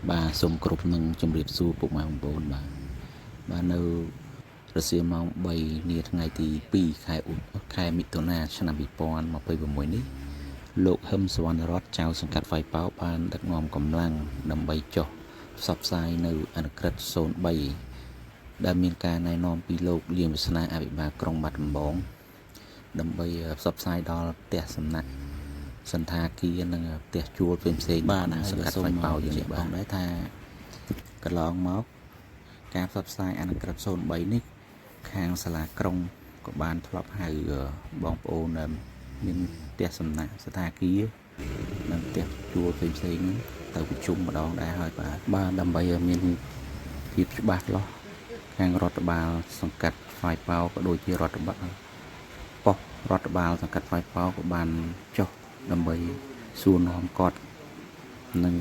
បាទសូមគោរពនឹងជម្រាបសួរពុកម៉ែបងប្អូនបាទបាទនៅរសៀលម៉ោង3នាថ្ងៃទី2ខែឧខែមិថុនាឆ្នាំ2026នេះលោកហ៊ឹមសុវណ្ណរតចៅសង្កាត់ហ្វៃប៉ោបានដឹកនាំកម្លាំងដើម្បីចុះផ្សព្វផ្សាយនៅអនុក្រឹត្យ03ដែលមានការណែនាំពីលោកលៀងវាសនាអភិបាលក្រុងបាត់ដំបងដើម្បីផ្សព្វផ្សាយដល់ផ្ទះសំណាក់សន្តាគារនិងផ្ទះជួលផ្សេងៗ បាទ ក្នុង ហើយ សង្កាត់ ក៏សូម ហ្វៃប៉ោយើង បញ្ជាក់ នេះបាទ ផងដែរថាកន្លងមកការផ្សព្វផ្សាយអនុក្រឹត្យ03នេះខាងសាលាក្រុងក៏បានធ្លាប់ហៅបងប្អូនដែលមានផ្ទះសំណាក់ស្ថាគារនិងផ្ទះជួលផ្សេងៗហ្នឹងទៅប្រជុំម្ដងដែរហើយបាទ បាទដើម្បីឲ្យមានភាពច្បាស់លាស់ខាងរដ្ឋបាលសង្កាត់ហ្វាយប៉ោក៏ដូចជារដ្ឋបាលប៉ុស្តិ៍រដ្ឋបាលសង្កាត់ហ្វាយប៉ោក៏បានចុះដើម្បីសួរនាំគាត់និង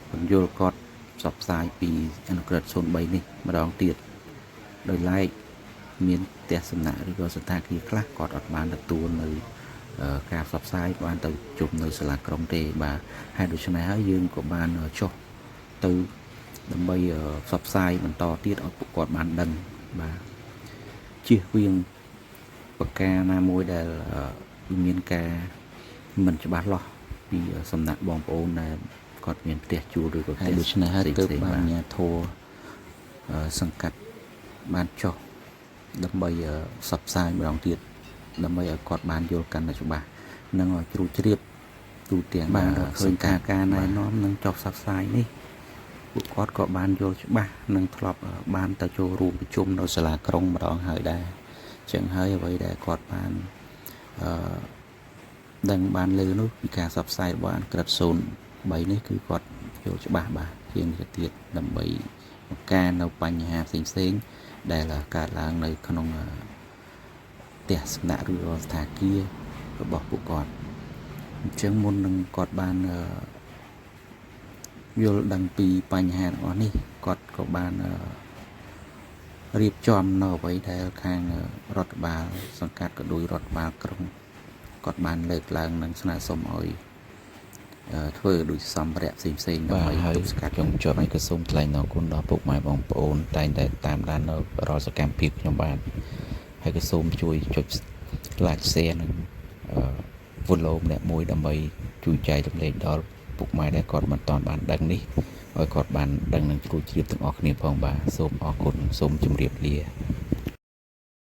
ពន្យល់គាត់ផ្សព្វផ្សាយពីអនុក្រឹត្យ03នេះម្ដងទៀតដោយឡែកមានផ្ទះសំណាក់ឬក៏សន្តាគារខ្លះគាត់អត់បានទទួលនៅការផ្សព្វផ្សាយបានទៅជុំនៅសាលាក្រុងទេបាទហើយដូច្នេះហើយយើងក៏បានចុះទៅដើម្បីផ្សព្វផ្សាយបន្តទៀតឲ្យពួកគាត់បានដឹងបាទជៀសវាងប្រការណាមួយដែលមានការមិនច្បាស់លាស់ពីសំណាក់បងប្អូនដែលគាត់មានផ្ទះជួលឬក៏ផ្ទះ ហើយដូច្នេះហើយទើប ផ្សេងៗ បាន អាជ្ញាធរសង្កាត់បានចុះដើម្បីផ្សព្វផ្សាយម្ដងទៀតដើម្បីឲ្យគាត់បានយល់កាន់តែច្បាស់និងឲ្យជ្រួតជ្រាបទូទាំង បាទដល់ឃើញ សង្កាត់ ថាការណែ បាទ នាំនិងចុះផ្សព្វផ្សាយនេះពួកគាត់ក៏បានយល់ច្បាស់និងធ្លាប់បានទៅចូលរួមប្រជុំនៅសាលាក្រុងម្ដងហើយដែរអញ្ចឹងហើយអ្វីដែលគាត់បានអឺដឹងបានលើនោះពីការផ្សព្វផ្សាយរបស់អនុក្រឹត្យ03នេះគឺគាត់យល់ច្បាស់បាទជាងនេះទៅទៀតដើម្បីបង្ការនៅបញ្ហាផ្សេងៗដែលកើតឡើងនៅក្នុងផ្ទះសំណាក់ឬក៏ស្ថាគាររបស់ពួកគាត់អញ្ចឹងមុននឹងគាត់បានយល់ដឹងពីបញ្ហាទាំងអស់នេះគាត់ក៏បានរៀបចំនៅអ្វីដែលខាងរដ្ឋបាលសង្កាត់ក៏ដូចរដ្ឋបាលក្រុងគាត់បានលើកឡើងនិងស្នើសុំឲ្យធ្វើដូចសម្ភារៈផ្សេងៗ បាទ ដើម្បី ហើយ ទប់ស្កាត់ ចុងចប់នេះក៏សូមថ្លែងអរគុណដល់ពុកម៉ែបងប្អូនតែងតែតាមដាននៅរាល់សកម្មភាពខ្ញុំបាទហើយក៏សូមជួយចុច like share និង follow ម្នាក់មួយដើម្បីជួយចែករំលែកដល់ពុកម៉ែដែលគាត់មិនទាន់បានដឹងនេះឲ្យគាត់បានដឹងនិងជ្រួតជ្រាបទាំងអស់គ្នាផងបាទសូមអរគុណសូមជម្រាបលា។